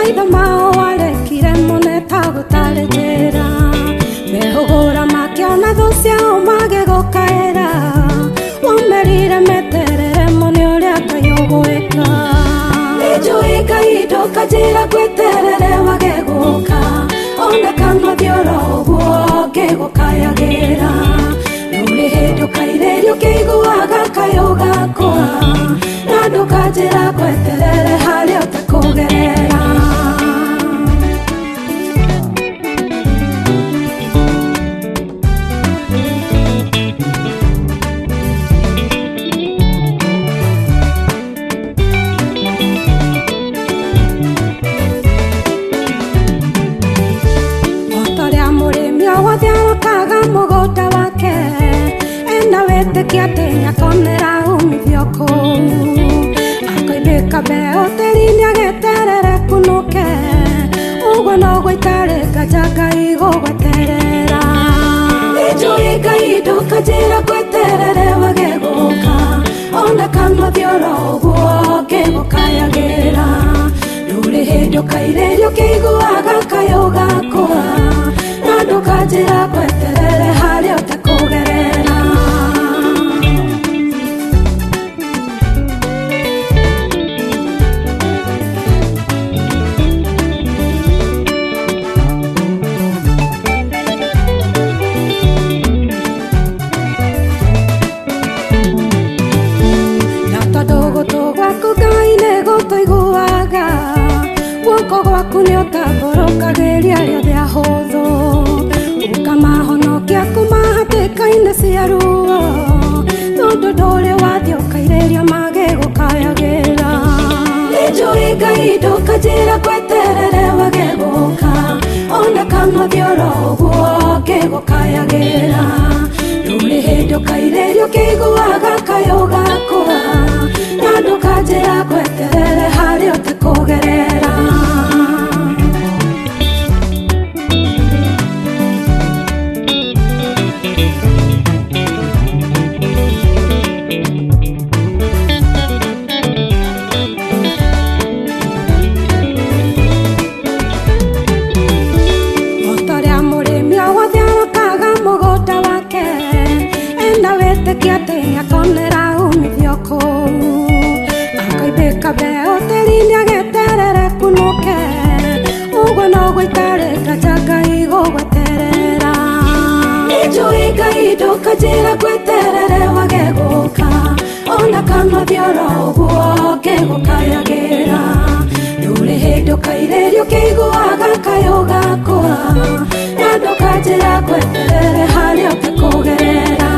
Maitho mao warekire mone ta gũtarĩ njĩra. Mehũgũra makĩona thũ ciao magĩgũkaĩra. Wamerire meterere mone ũrĩa Ngai ũgwĩka. Nĩnjũĩ Ngai ndũkanjĩra ngweterere wage gũka. Ona kana thiĩ oro ũguo ngĩgũkayagĩra. Ndũrĩ hĩndĩ ũkairĩrio ũkĩiguaga kayũ gakwa. Na ndũkanjĩra ngweterere harĩa ũtekũgerera. Otorĩa mũrĩmi o wothe arokaga mũgũnda wake, ena wĩtĩkio atĩ nĩakonera umithio kũu. Akoimbĩka mbeũ tĩri-inĩ ageterere kunũke, ũguo noguo itarĩ nganja Ngai gũgweterera. Nĩnjũĩ Ngai ndũkanjĩra ngweterere wage gũka, ona kana thiĩ oro ũguo ngĩgũkayagĩra. Ndũrĩ hĩndĩ ũkairĩrio ũkĩiguaga kayũ gakwa, na ndũkanjĩra ngweterere harĩa ũtekũgerera. Na tondũ gũtũ gwaku Ngai nĩgũtũiguaga, guoko gwaku nĩũtambũrũkagĩria arĩa othe ahũthũ. Ũkamahonokia kuma hatĩka-inĩ cia ruo, tondũ ndũrĩ wathiĩ ũkairĩria magĩgũkayagĩra. Nĩnjũĩ Ngai ndũkanjĩra ngweterere wage gũka, ona kana thiĩ oro ũguo ngĩgũkayagĩra. Ndũrĩ hĩndĩ ũkairĩrio ũkĩiguaga kayũ gakwa, na ndũkanjĩra ngweterere harĩa ũtekũgerera. Otorĩa mũrĩmi o wothe arokaga mũgũnda wake, ena wĩtĩkio atĩ nĩakonera umithio kũu. Akoimbĩka mbeũ tĩri-inĩ ageterere kunũke, ũguo noguo itarĩ nganja Ngai gũgweterera. Nĩnjũĩ Ngai ndũkanjĩra ngweterere wage gũka, ona kana thiĩ oro ũguo ngĩgũkayagĩra. Ndũrĩ hĩndĩ ũkairĩrio ũkĩiguaga kayũ gakwa, na ndũkanjĩra ngweterere harĩa ũtekũgerera.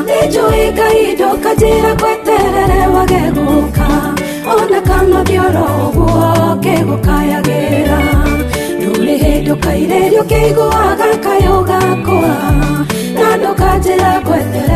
Nĩnjũĩ Ngai ndũkanjĩra ngweterere wage gũka, ona kana thiĩ oro ũguo ngĩgũkayagĩra. Ndũrĩ hĩndĩ ũkairĩrio ũkĩiguaga kayũ gakwa, na ndũkanjĩra ngweterere.